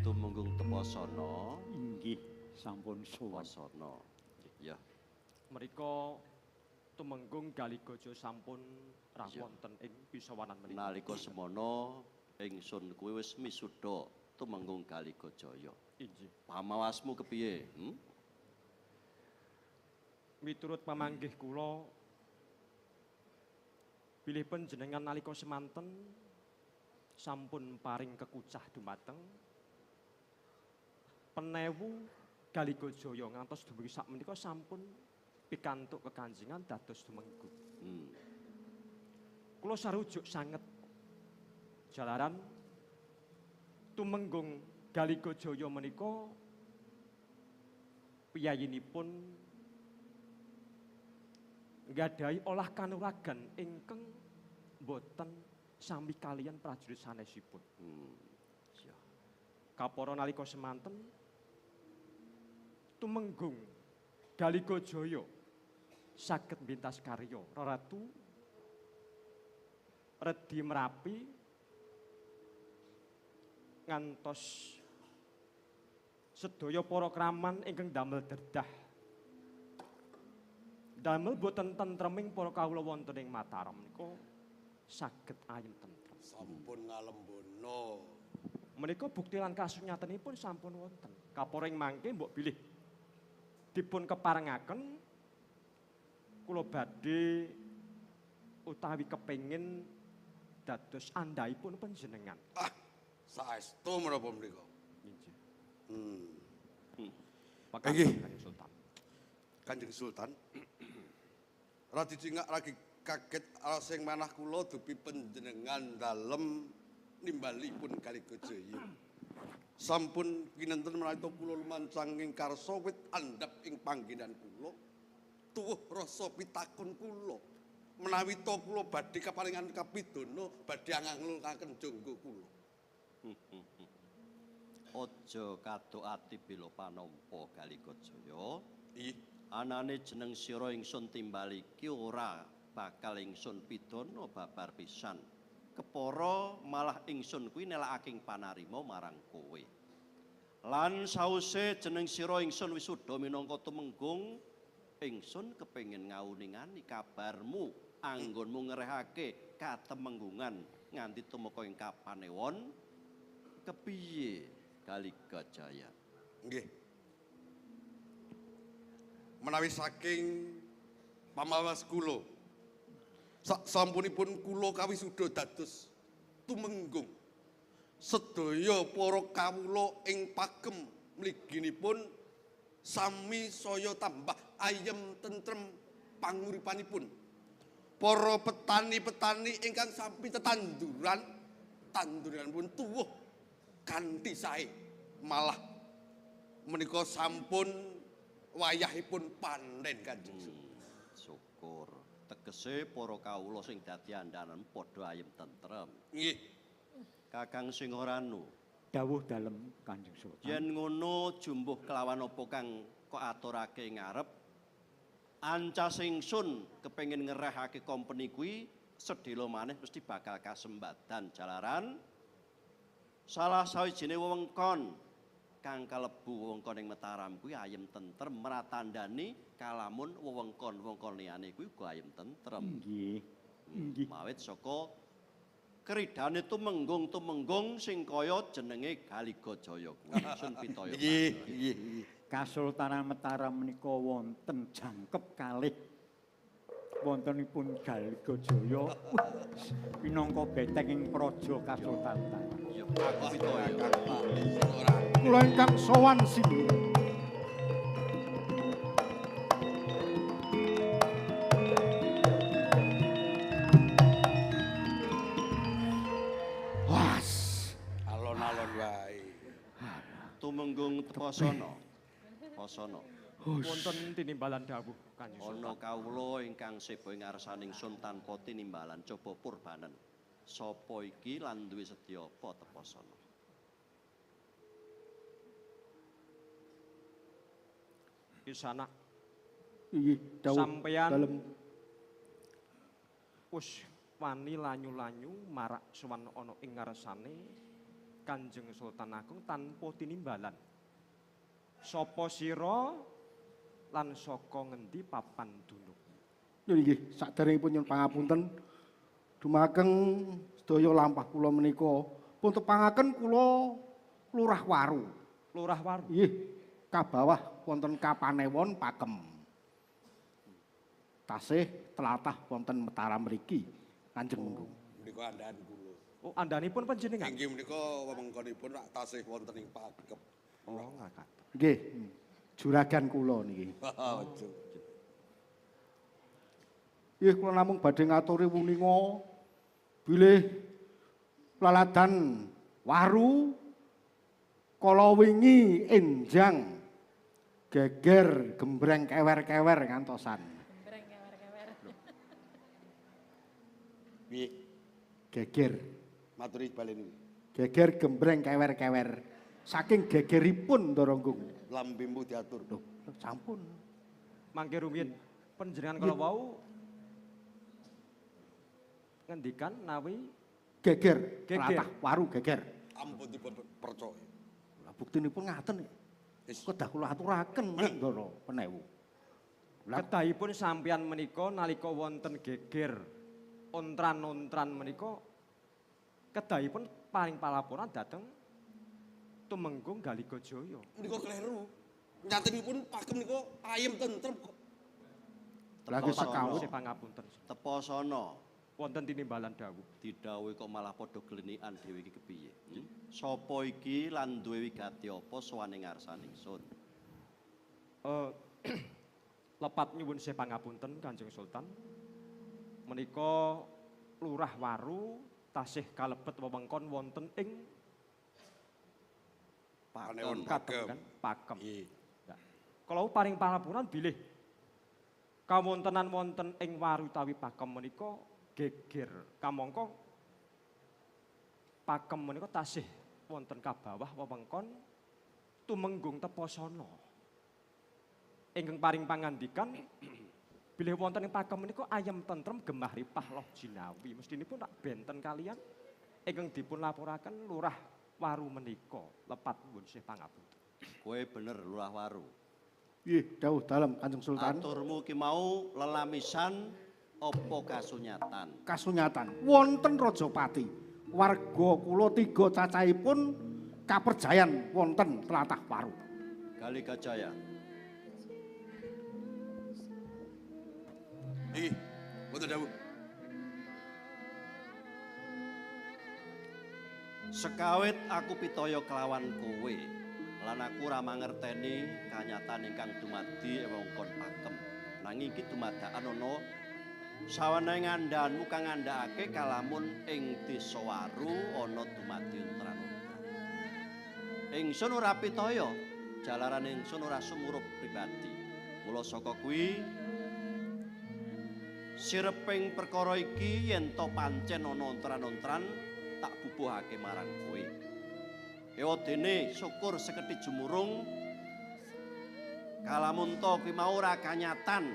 Tumenggung Tepasana. Inggih, sampun sowan. Tepasana. Ya. Mriko Tumenggung Galigaja sampun rawuh wonten ing pisawanan menika. Nalika semono ingsun kuwi wis misuda Tumenggung Galigajaya. Inggih. Pamawasmu kepiye? Miturut pamanggih kula bilih panjenengan nalika semanten sampun paring kekucah dumateng penewu Galigajaya ngantos dumugi sakmenika sampun pikantuk kekanjengan dados tumenggung. Kula sarujuk sanget jalaran Tumenggung Galigajaya menika piyayinipun nggadahi olah kanuragan ingkang boten sami kaliyan prajurit sanesipun. Ya. Kapara nalika semanten Tumenggung Galigajaya saged mbintas karya Ratu Redi Merapi ngantos sedaya para kraman ingkang damel derdah damel boten tentreming para kawula wonten ing Mataram menika saged ayem tentrem. Sampun ngalembono. Menika bukti lan kasunyatanipun sampun wonten. Kapara ing mangke mbok bilih dipun keparengaken kula badhe utawi kepengin dados andhaipun panjenengan. Ah, saestu menapa menika? Inggih. Nggih. Kanjeng Sultan. Kanjeng Sultan. Radi cingak lagi kaget sing manah kula dupi panjenengan dalem nimbalipun Galigajaya. Sampun kinenten menawi kula lumancang ing karsa wit andhap ing panggenan kula. Tuwuh rasa pitakon kula. Menawi ta kula badhe kaparingan kapidana badhe anganglungaken jangga kula. Aja kadok ati bela panampa Galigajaya. Ih, anane jeneng sira ingsun timbal iki ora bakal ingsun pidana babar pisan. Kepara malah ingsun kuwi nelakake panarima marang kowe. Lan sause jeneng sira ingsun wisuda minangka tumenggung, ingsun kepengin ngauningani kabarmu anggonmu ngerehake katemenggungan nganti tumeka ing kapanewon. Kepiye Galigajaya? Nggih. Menawi saking pamawas kula, sak sampunipun kula kawisuda dados tumenggung, sedaya para kawula ing pakem mliginipun sami saya tambah ayem tentrem panguripanipun. Para petani-petani ingkang sami tetanduran, tanduran pun tuwuh kanthi sae. Malah menika sampun wayahipun panen Kanjeng Sultan. Syukur. Tegese para kawula sing dadi andanan padha ayem tentrem. Nggih. Kakang Singoranu, Dawuh dalem Kanjeng Sultan. Yen ngono jumbuh kelawan apa kang kok aturake ngarep, ancas ingsun kepengin ngerehake kompeni kuwi sedhela maneh mesti bakal kasembadan jalaran salah sawijine wewengkon kang kalebu wewengkon ing Mataram kuwi ayem tentrem mratandani kalamun wewengkon-wewengkon liyane kuwi uga ayem tentrem. Nggih. Nggih. Mawit saka kridane tumenggung-tumenggung sing kaya jenenge Galigajaya kuwi ingsun pitaya. Nggih, nggih, nggih. Kasultanan Mataram menika wonten jangkep kalih wontenipun Galigajaya pinangka beteng ing praja Kasultanan. Ya, aku pitaya. Kula ingkang sowan sini. Was. Alon-alon wae. Tumenggung Tepasana. Tepasana. Wonten tinimbalan dawuh Kanjeng Ana Sultan. kawula ingkang seba ing ngarsaning sun tanpa tinimbalan coba purbanen. Sapa iki lan duwe sedya apa Tepasana? Kisana Inggih, dawuh sampeyan dalem. Wis wani lanyu-lanyu marak sowan ana ing ngarsane Kanjeng Sultan Agung tanpa tinimbalan. Sapa sira lan saka ngendi papan dunung? Lho nggih, saderengipun nyuwun pangapunten dumateng sedaya lampah kula menika pun tepangaken kula Lurah Waru. Lurah Waru. Nggih, kabawah wonten Kapanewon Pakem. Tasih tlatah wonten Mataram mriki, Kanjeng Menggung. Menika andhahan kula. Oh, andhanipun panjenengan. Inggih menika wewengkonipun rak tasih wonten ing Pakem. Oh, ngakaten. Nggih, juragan kula niki. Aja. Nggih, kula namung badhe ngaturi wuninga bilih laladan Waru kala wingi enjang geger gembreng kewer-kewer ngantosan. Gembreng kewer-kewer. Piye? Geger, Maturi baleni. geger gembreng kewer-kewer. Saking gegeripun Ndoronggung. Lambemu diatur. Lho, sampun. Mangke rumiyin panjenengan kala wau ngendikan nawi Geger, Geger. tlatah Waru geger. Ampun dipun percaya. Lah buktinipun ngaten. Wis. Kedah kula aturaken Ndara penewu. Lah kedahipun sampeyan menika nalika wonten geger ontran-ontran menika kedahipun paring palaporan dhateng Tumenggung Galigajaya. Menika kleru. Nyatinipun Pakem nika ayem tentrem kok. Lagi sekawut. Sih pangapunten. Tepa sono Wonten tinimbalan dawuh. didhawuhi kok malah padha glenikan dhewe iki kepiye? Hmm? Sapa iki lan duwe wigati apa sowane ngarsane ingsun? Lepat nyuwun sih pangapunten Kanjeng Sultan. Menika Lurah Waru tasih kalebet wewengkon wonten ing Paneon Pakem Pakem. kan? Pakem. Nggih. Ya. Kalau paring palaporan bilih kawontenan wonten ing Waru utawi Pakem menika geger. Kamangka Pakem menika tasih wonten kabawah wewengkon Tumenggung Tepasana. Ingkang paring pangandikan bilih wonten ing Pakem menika ayem tentrem gemah ripah loh jinawi. Mestinipun rak benten kalian ingkang dipun laporaken Lurah Waru menika lepat nyuwun sih pangapunten. Kowe bener Lurah Waru. Nggih, dawuh dalem Kanjeng Sultan. Aturmu ki mau lelamisan apa kasunyatan? Kasunyatan wonten Rajapati. Warga kula tiga cacahipun kaperjayan wonten tlatah Waru. Galigajaya. Nggih. Wonten dawuh. Sekawit aku pitaya kelawan kowe lan aku ora mangerteni kanyatan ingkang dumadi ing wewengkon Pakem. Nanging iki dumadakan ana saweneh ngandhanmu kang ngandhakake kalamun ing desa Waru ana dumadi ontran-ontran. Ingsun ora pitaya, jalaran ingsun ora sumurup pribadi. Mula saka kuwi sireping perkara iki yen to pancen ana ontran-ontran tak bubuhake marang kowe. Ewadene syukur sekedhik jumurung kalamun to kuwi mau ora kanyatan.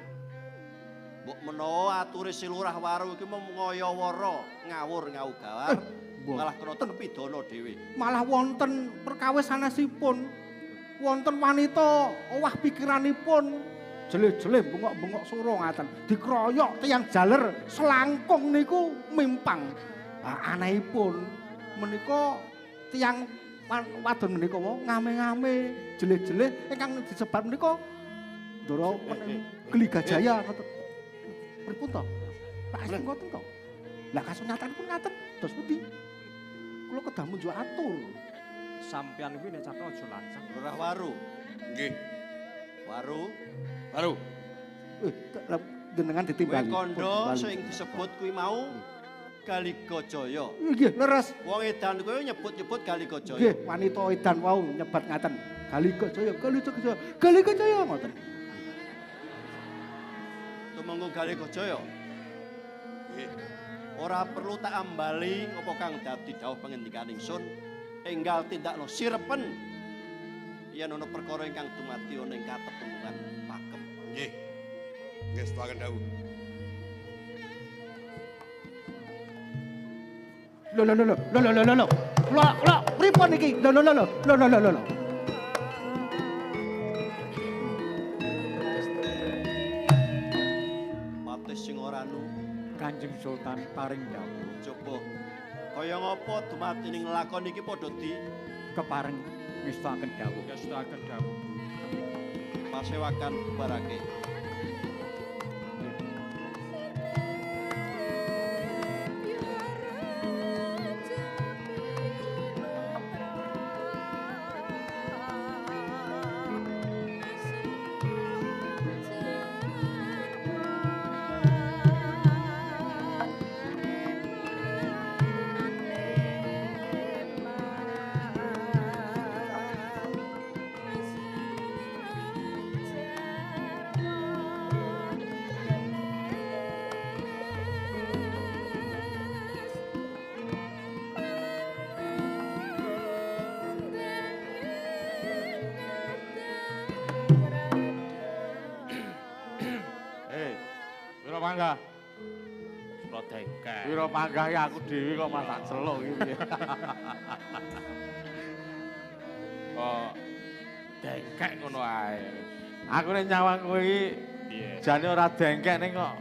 Mbok menawa ature si Lurah Waru iki mung ngayawara ngawur ngawugawar malah kena pidana dhewe. Malah wonten perkawis sanesipun. Wonten wanita owah pikiranipun jelih-jelih bengok-bengok sura ngaten. Dikroyok tiyang jaler selangkung niku mimpang. Lah anehipun menika tiyang wadon menika wau ngame-ngame jelih-jelih ingkang disebat menika Ndara Gligajaya ngoten. Pripun to? Pak asli ngoten to? Lah kasunyatanipun ngaten dos pundi? Kula kedah munjuk atur. Sampeyan kuwi nek cakra aja lancang. Lurah Waru. Nggih. Waru. Waru. Jenengan Kowe ditimbali. kandha sing disebut kuwi mau Galigajaya. Nggih, leres. Wong edan kowe nyebut-nyebut Galigajaya. Nggih, wanita edan wau nyebat ngaten. Galigajaya, Galigajaya, Galigajaya ngoten. Tumenggung Galigajaya. Nggih. Ora perlu tak ambali apa kang dadi dawuh pangendikan ingsun. Enggal tindakno sirepen yen ana perkara ingkang dumadi ana ing katepunggan Pakem. Nggih. Nggih, setuaken dawuh. Lho lho lho lho lho lho lho lho. Kula kula pripun? Pripun iki? Lho lho lho lho lho lho lho. Patih sing ora nu Kanjeng Sultan paring dawuh. Coba kaya ngapa dumadi ning lakon iki padha di kepareng ngestakaken dawuh. Ngestakaken dawuh. Pasewakan bubarake. Wira panggah ya aku dhewe kok malah tak celuk iki piye. Kok dengkek ngono ae. Aku nek nyawang kowe iki jane ora dengkek ning kok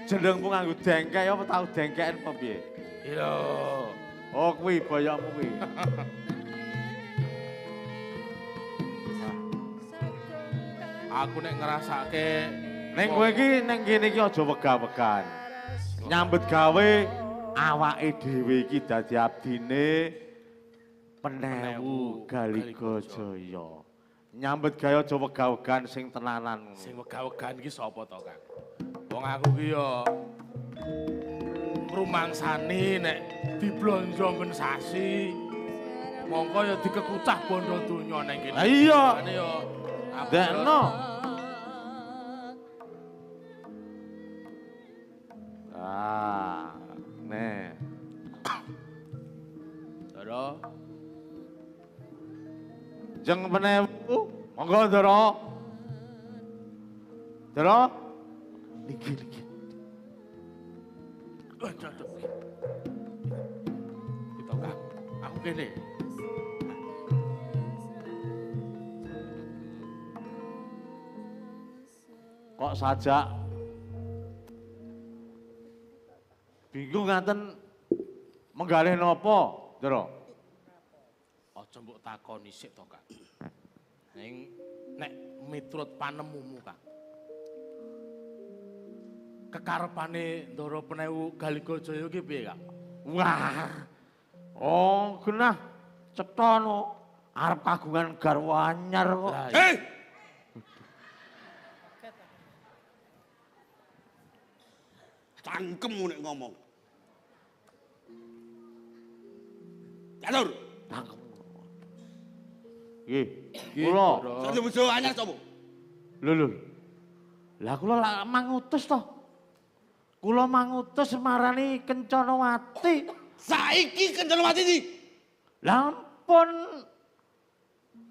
jenengmu nganggo dengkek ya apa tau dengkeken apa piye? Lho. Oh kuwi boyokmu kuwi. Aku nek ngrasake ning kowe iki ning kene iki aja wegah-wegahan. Nyambut gawe awake dhewe iki dadi abdine Penewu Galigajaya. Nyambut gawe aja wegah-wegahan sing tenanan. Sing wegah-wegahan iki sapa to, Kang? Wong aku ki ya ngrumangsani nek diblonjo ben sasi. Mongko ya dikekucah bondo donya nang kene. Lah iya. Ndekno. Ah, nih. Ndara. Jeng Penewu, monggo Ndara. Ndara. Niki niki. Kita Kang, aku kene. Kok sajak bingung ngaten menggalih napa, Ndara? Aja mbok takoni sik to, Kang. Ning nek miturut panemumu, Kang. Kekarepane Ndara Penewu Galigajaya iki piye, Kang? Wah. Oh, genah cetha no. Arep kagungan garwa anyar kok. Hei! Cangkemmu nek ngomong. Catur. Cangkemmu. Nggih. Kula. Sing bojo anyar sapa? Lho lho. Lah kula lak mangutus to. Kula mangutus marani Kencanawati. Saiki Kencanawati iki. Lah ampun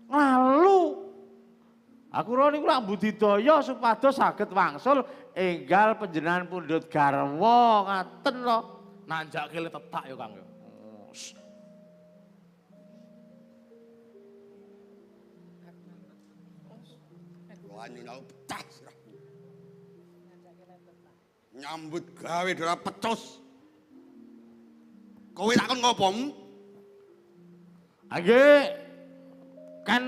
lalu. Aku kula niku lak budidaya supados saged wangsul enggal panjenengan pundhut garwa ngaten lho. Nanjake le tetak ya Kang ya. Wanyune pecah sirahmu. Nyambut gawe ora pecus. Kowe takon ngopo? Nggih. Kan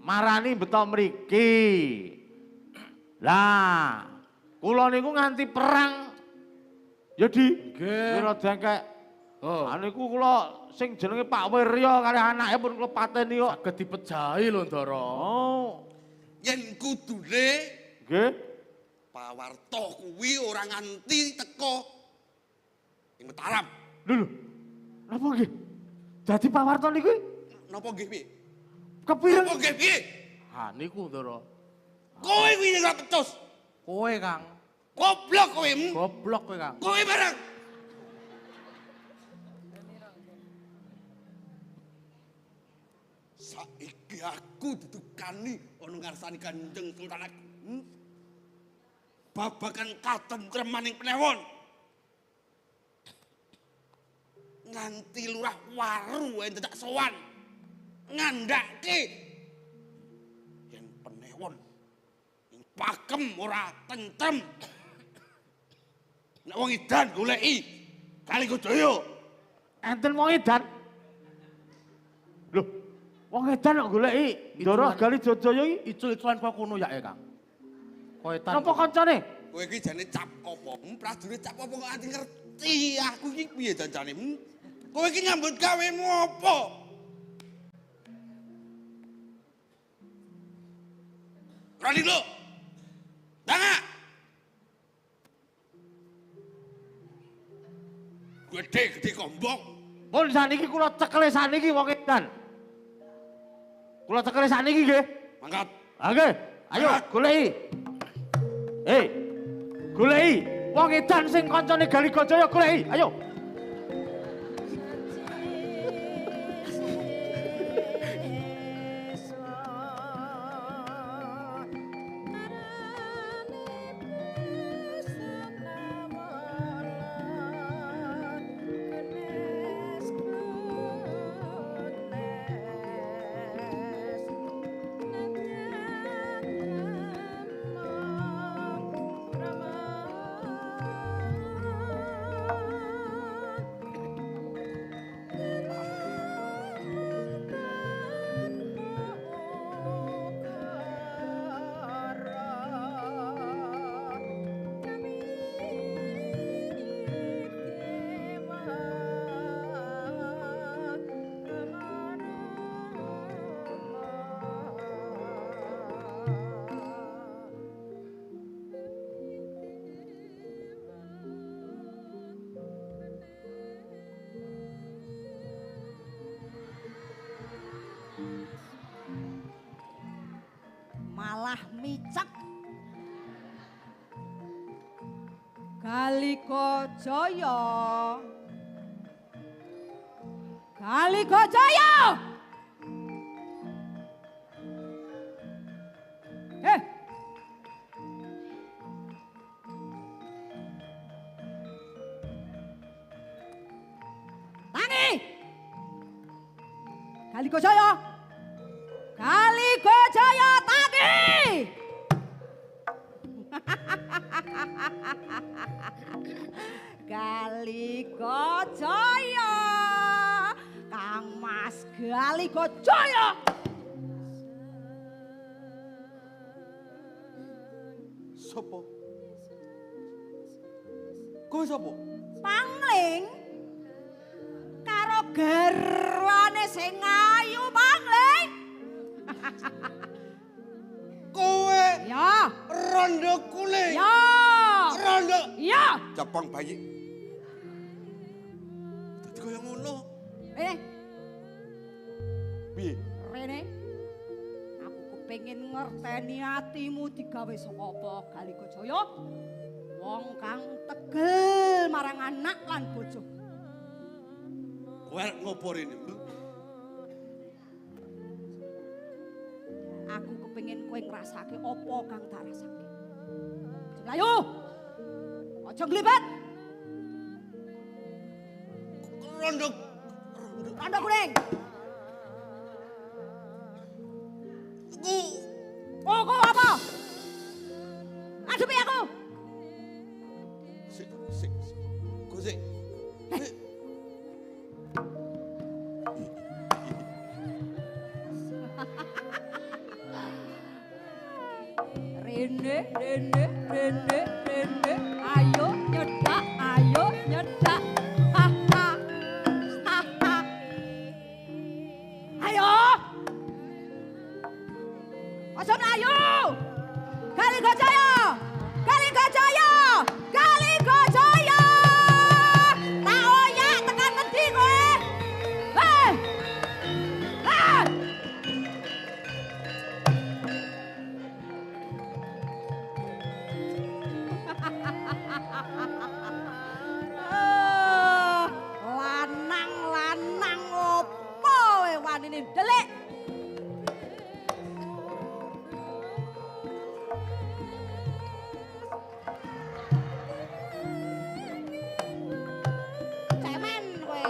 marani beto mriki. Lah, kula niku nganti perang. Ya Di. Nggih. Wira dengkek. Oh. Ah niku kula sing jenenge Pak Wirya kalih anake pun kula pateni kok. Saged dipejahi lho, Ndara. Oh. Yen kudune nggih Pawarto kuwi ora nganti teko ing Mataram. Lho lho. Napa nggih? Dadi Pawarto niku napa nggih piye? Kepireng? Napa nggih piye? Ha niku, Ndara. Kowe kuwi ora pecus. Kowe, Kang. Goblok kowe. Goblok kowe, Kang. Kowe bareng. Saiki aku didukani ana ngarsane Kanjeng Sultan Agung. Babagan katentremaning penewon. Nganti lurah waru wae dadak sowan. Ngandhake yen penewon ing pakem ora tentrem. Nek wong edan goleki Kaligajaya. Enten wong edan. Loh, wong edan kok goleki Ndara Kaligajaya iki? Icul-iculan kok kono ya, Kang. Koetan. Napa kancane? Kowe iki jane cap apa? Prajurit cap apa kok nganti ngerti aku iki piye janjane? Kowe iki nyambut gawemu apa? Rani lho. Tangak. Gede-gede kombong. Pun saniki kula cekele saniki wong edan. Kula cekele saniki nggih. Mangkat. Ha nggih. Ayo goleki. Hei. Goleki wong edan sing kancane Galigajaya goleki. Ayo. Malah micek. Galigajaya. Galigajaya. Tangi. Galigajaya. Galigajaya tangi. Galigajaya. Kang Mas Galigajaya. Sopo? Kowe sapa? Pangling karo garwane sing ayu Pangling. Kowe ya rondo kuning. Ya. Rondo. Ya. Jepang bayi. Dadi kaya ngono. Rene. Piye? Rene. Aku kepengin ngerteni atimu digawe saka apa Galigajaya. Wong kang tegel marang anak lan bojo. Kowe arep ngopo rene? Aku kepengin kowe ngrasake apa kang tak rasake. Aja mlayu. Aja nglibet. Rondo rondo kuning. Ku. Oh, kok apa? Adepi aku. Sik, sik. Ku sik. Rene, rene, rene, rene, ayo nyedak, ayo nyedak. Ha ha. Ha ha. Ayo. Aja mlayu. Galigajaya. Galigajaya. Galigajaya. Tak oyak tekan ngendi kowe? Hei. Hei. Lanang-lanang opo we wanine ndelik? Cemen kowe.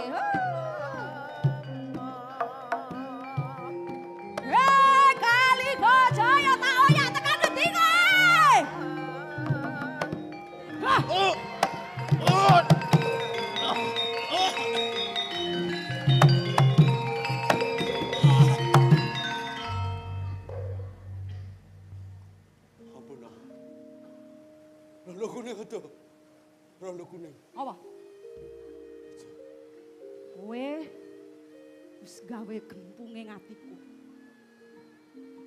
kuning. Apa? Kowe wis gawe gempunge atiku.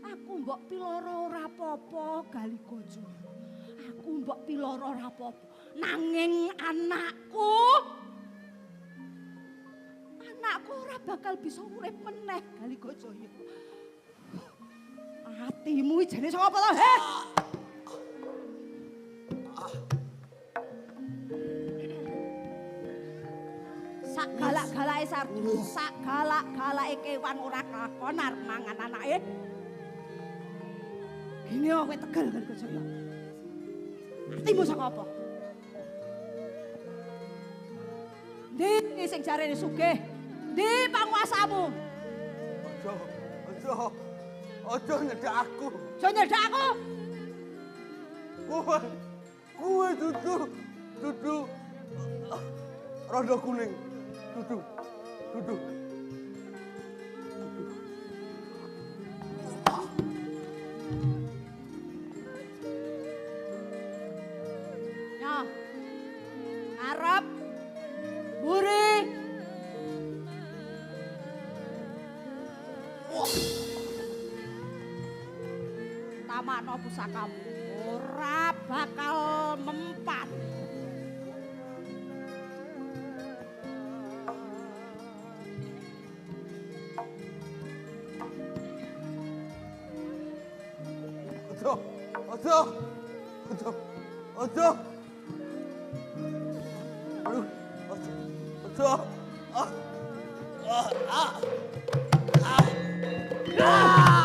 Aku mbok piloro ora apa-apa Galigajaya. Aku mbok piloro ora apa-apa. Nanging anakku ora bakal bisa urip meneh Galigajaya. Atimu jane saka apa to, heh? Sak galak-galake sardu, sak galak-galake kewan ora kelakon arep mangan anake. Gini kowe tegel Galigajaya. Atimu saka apa? Ndi sing jarene sugih? Ndi panguasamu? Aja, aja. Aja nyedak aku. Aja nyedak aku. Kowe dudu rondo kuning. Dudu. Dudu. Nah. Arep mburi. Tamakno pusakamu ora bakal mempan. Aja, aja, aja, aja. Aduh, aja, aja. Ah, ah, ah, ah. Ah.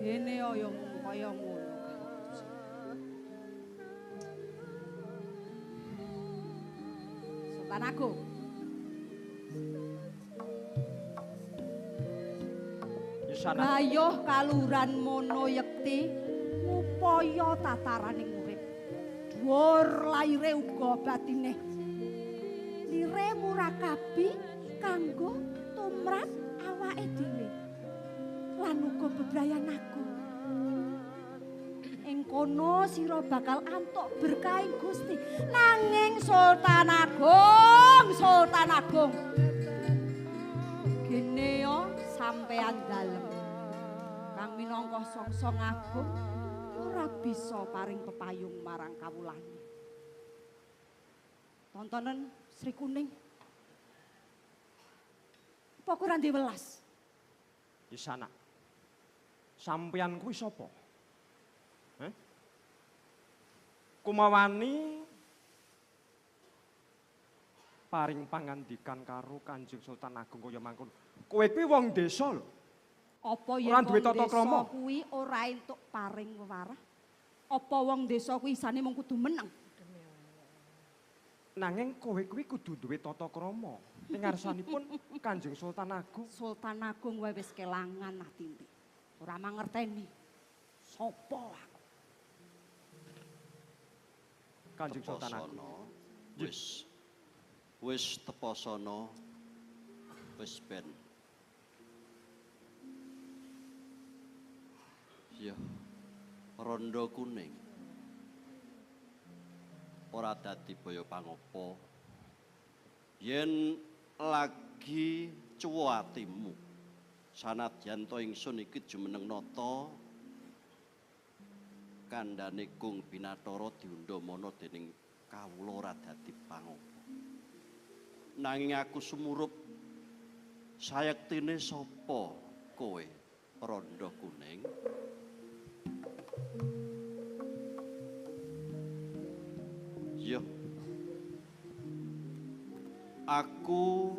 Gene ya mung kaya ngono. Sultan Agung. Gayuh kaluran mono yekti ngupaya tataraning urip. Dhuwur laire uga batine. Lire murakabi kanggo tumrap awake dhewe. Lan uga bebrayan aku. Ing kono sira bakal antuk berkahing Gusti. Nanging Sultan Agung, Sultan Agung. Gene yo sampean dalem. Kang minangka songsong agung ora bisa paring pepayung marang kawulane. Tontonen Sri Kuning. Apa kurang diwelas? Isana. Sampeyan kuwi sapa? Heh? Kumawani paring pangandikan karo Kanjeng Sultan Agung kaya mangkono. Kowe kuwi wong desa lho. Apa yen wong desa kuwi ora entuk paring wewarah? Apa wong desa kuwi isane mung kudu meneng? Nanging kowe kuwi kudu duwe tata krama. Ing ngarsanipun Kanjeng Sultan Agung. Sultan Agung wae wis kelangan atine. Ora mangerteni sapa aku. Kanjeng Sultan Agung. Wis wis tepasana wis ben. Ya rondo kuning. Ora dadi baya pangopo. Yen lagi cuwa atimu. Sanadyan to ingsun iki jumeneng nata kandhane Gung Binathara diundhamana dening kawula ora dadi pangopo. Nanging aku sumurup sayektine sapa kowe rondo kuning? Yo. Aku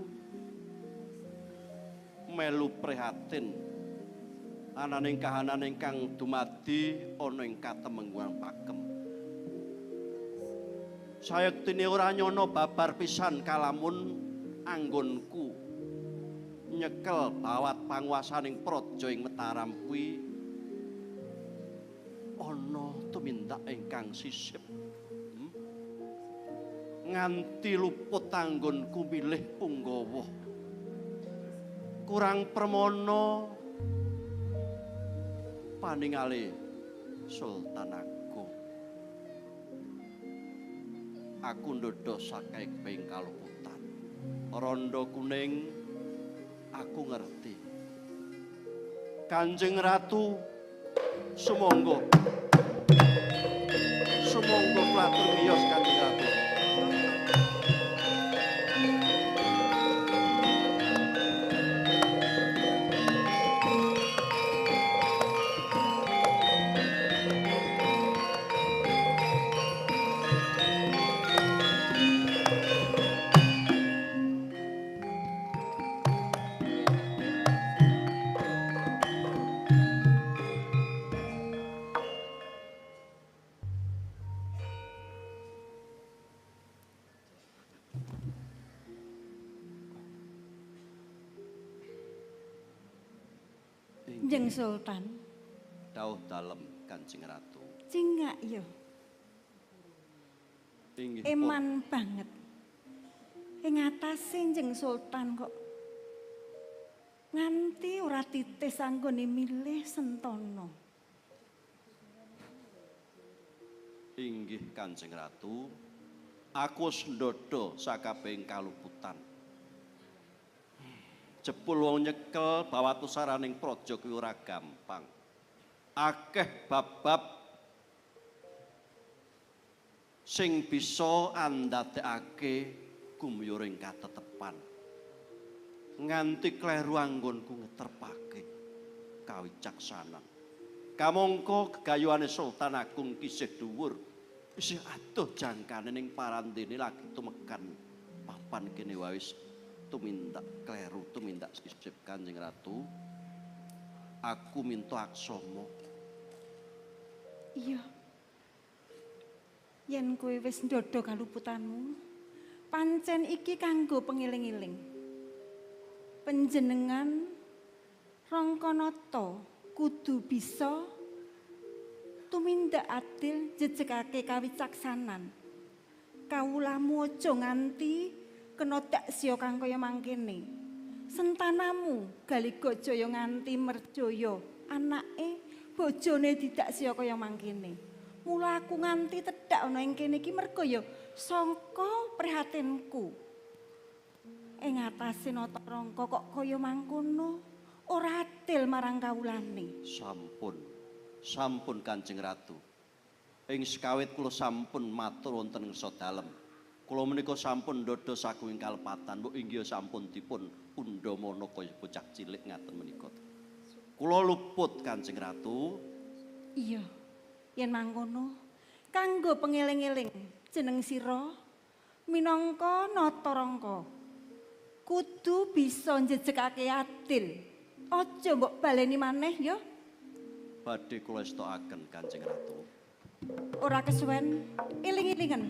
melu prihatin Ananing kahanan ingkang dumadi ana ing katemenggungan pakem. Sayektine ora nyono babar pisan kalamun anggonku nyekel bawat panguwasaning praja ing Mataram kuwi ana tumindak ingkang sisip. Nganti luput anggonku milih punggawa. Kurang permono paningale Sultan Agung. Aku ndodho sakaing kaluputan. Rondo kuning aku ngerti. Kanjeng Ratu sumangga. Sumangga kula atur miyos Kanjeng Ratu. Kanjeng Sultan. Dawuh dalem Kanjeng Ratu. Cingak yo. Inggih. Eman banget. Ing atase Kanjeng Sultan kok nganti ora titis anggone milih Sentana. Inggih Kanjeng Ratu. Aku wis ndodho sakabehing kaluputan. Jebul wong nyekel bawat pusaraning praja kuwi ora gampang. Akeh bab-bab sing bisa andadekake gumyuring katetepan. Nganti kleru anggonku ngeterpake kawicaksanan. Kamangka gegayuhane Sultan Agung kisih dhuwur, isih adoh jangkane ning parandene lagi tumekan papan kene wae wis tumindak kleru, tumindak sisip Kanjeng Ratu. Aku minta aksama. Iya. Yen kowe wis ndodho kaluputanmu, pancen iki kanggo pengiling-iling. Panjenengan Rangkanata kudu bisa tumindak adil jejegake kawicaksanan. Kawulamu aja nganti kena daksya kang kaya mangkene. Sentanamu Galigajaya nganti merjaya, anake bojone didaksya kaya mangkene. Mula aku nganti tedhak ana ing kene iki merga ya sangka prihatinku. Ing atase Nata Rangka kok kaya mangkono, ora adil marang kawulane. Sampun, sampun Kanjeng Ratu. Ing sekawit kula sampun matur wonten ngarsa dalem. Kula menika sampun ndodho sagung kalepatan, mbok inggih sampun dipun undhamana kaya bocah cilik ngaten menika. Kula luput Kanjeng Ratu. Iya. Yen mangkono, kanggo pengeling-eling jeneng sira minangka Nata Rangka. Kudu bisa njejegake adil. Aja mbok baleni maneh ya. Badhe kula estokaken Kanjeng Ratu. Ora kesuwen, eling-elingen.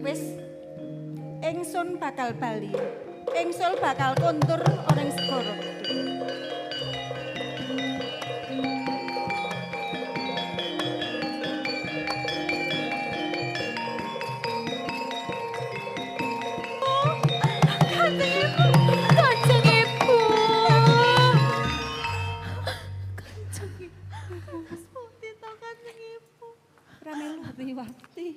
Wis, ingsun bakal bali. Ingsun bakal kontur ana ing segara. Kanjeng Ibu, Kanjeng Ibu. Kanjeng Ibu. Mas pundi to Kanjeng Ibu? Ora melu Riwati.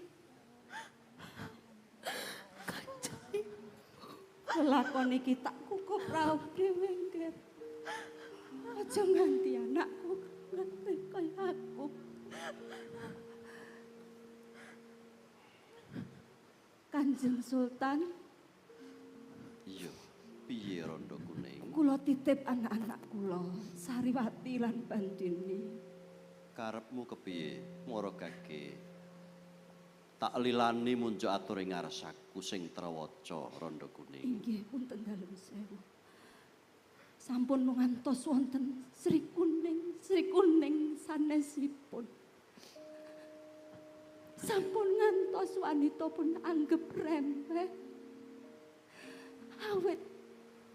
Lelakon iki tak kukup raup dhewe, Nger. Aja nganti anakku ngerti kaya aku. Kanjeng Sultan. Iya, piye Rondo Kuning? Kula titip anak-anak kula, Sariwati lan Bandini. Karepmu kepiye, Mara Gage? Tak lilani munjuk atur ing ngarsaku sing trawaca Rondo Kuning. Inggih, punten dalem sewu. Sampun ngantos wonten Sri Kuning, Sri Kuning sanesipun. Sampun ngantos wanita pun anggep remeh. Awit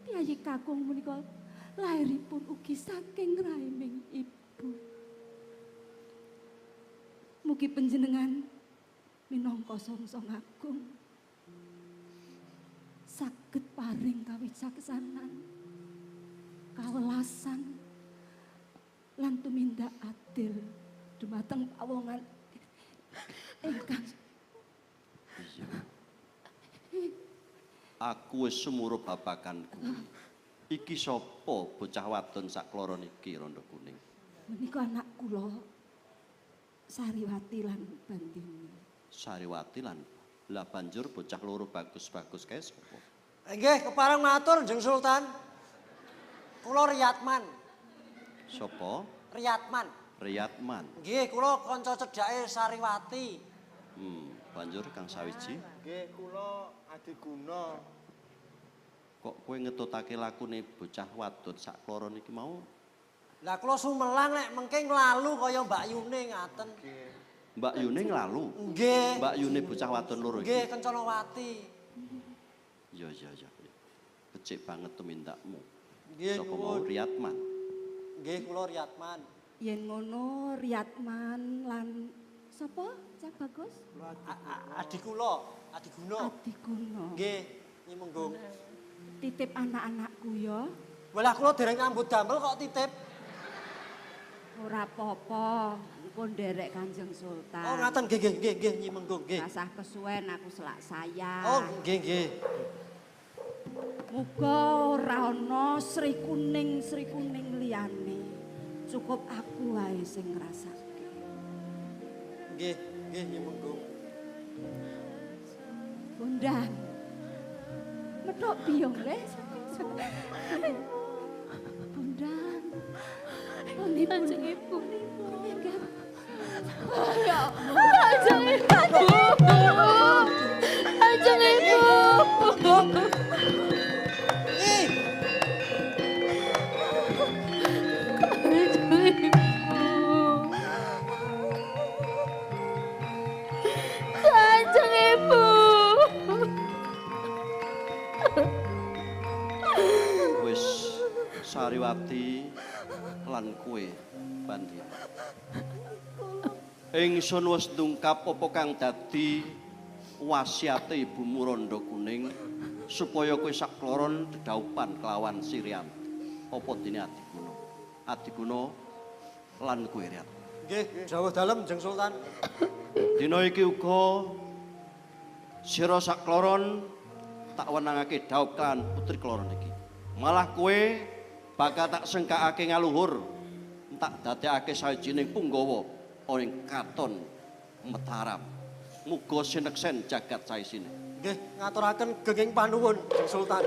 piyayi kakung menika lairipun ugi saking raiming ibu. Mugi panjenengan minangka songsong agung saged paring kawicaksanan, kawelasan lan tumindak adil dumateng pawongan ingkang iya. Aku wis sumurup babagan kuwi. Iki sapa bocah wadon sakloron iki Rondo Kuning? Menika anak kula Sariwati lan Bandini. Sariwati lan lah banjur bocah loro bagus-bagus kae sapa? Nggih, kepareng matur Jeng Sultan. Kula Riyatman. Sapa? Riyatman. Riyatman. Nggih, kula kanca cedhake Sariwati. Banjur kang sawiji? Nggih, kula Adiguna. Kok kowe ngetutake lakune bocah wadon sakloron iki mau? Lah kula sumelang nek mengke nglalu kaya Mbak Yune ngaten. Mbak Yune nglalu? Nggih. Mbak Yune bocah wadon loro iki? Nggih, Kencanawati. Iya, iya, iya. Becik banget tumindakmu. Nggih, sapa mau Riyatman? Nggih, kula Riyatman. Yen ngono Riyatman lan sapa? Cah Bagus? Adi kula, Adiguna. Adiguna. Nggih, Nyi Menggung. Titip anak-anakku ya. Walah kula dereng nyambut damel kok titip. Ora apa-apa, engko nderek Kanjeng Sultan. Oh, ngaten nggih nggih nggih nggih Nyi Menggung nggih. Rasah kesuwen aku selak sayang. Oh, nggih nggih. Muga ora ana Sri Kuning Sri Kuning liyane. Cukup aku wae sing ngrasake. Nggih, nggih Nyi Menggung. Bunda. Metok biyong le. Bunda. Kanjeng Ibu. Ya Kanjeng Ibu. Kanjeng Ibu. Kanjeng Ibu. Kanjeng Ibu. Wis Sariwati lan kowe Bandini. Ingsun wis ndungkap apa kang dadi wasiate ibumu Rondo Kuning supaya kowe sakloron dedhaupan kelawan Sirian. Apa dene Adiguna? Adiguna lan kowe Riyat. Nggih, dawuh dalem Jeng Sultan. Dina iki uga sira sakloron tak wenangake dhaup kan putri kloron iki. Malah kowe bakal tak sengkakake ngaluhur, tak dadekake sawijining punggawa ana ing katon Mataram. Muga sineksen jagat saisine. Nggih, ngaturaken genging panuwun Jeng Sultan.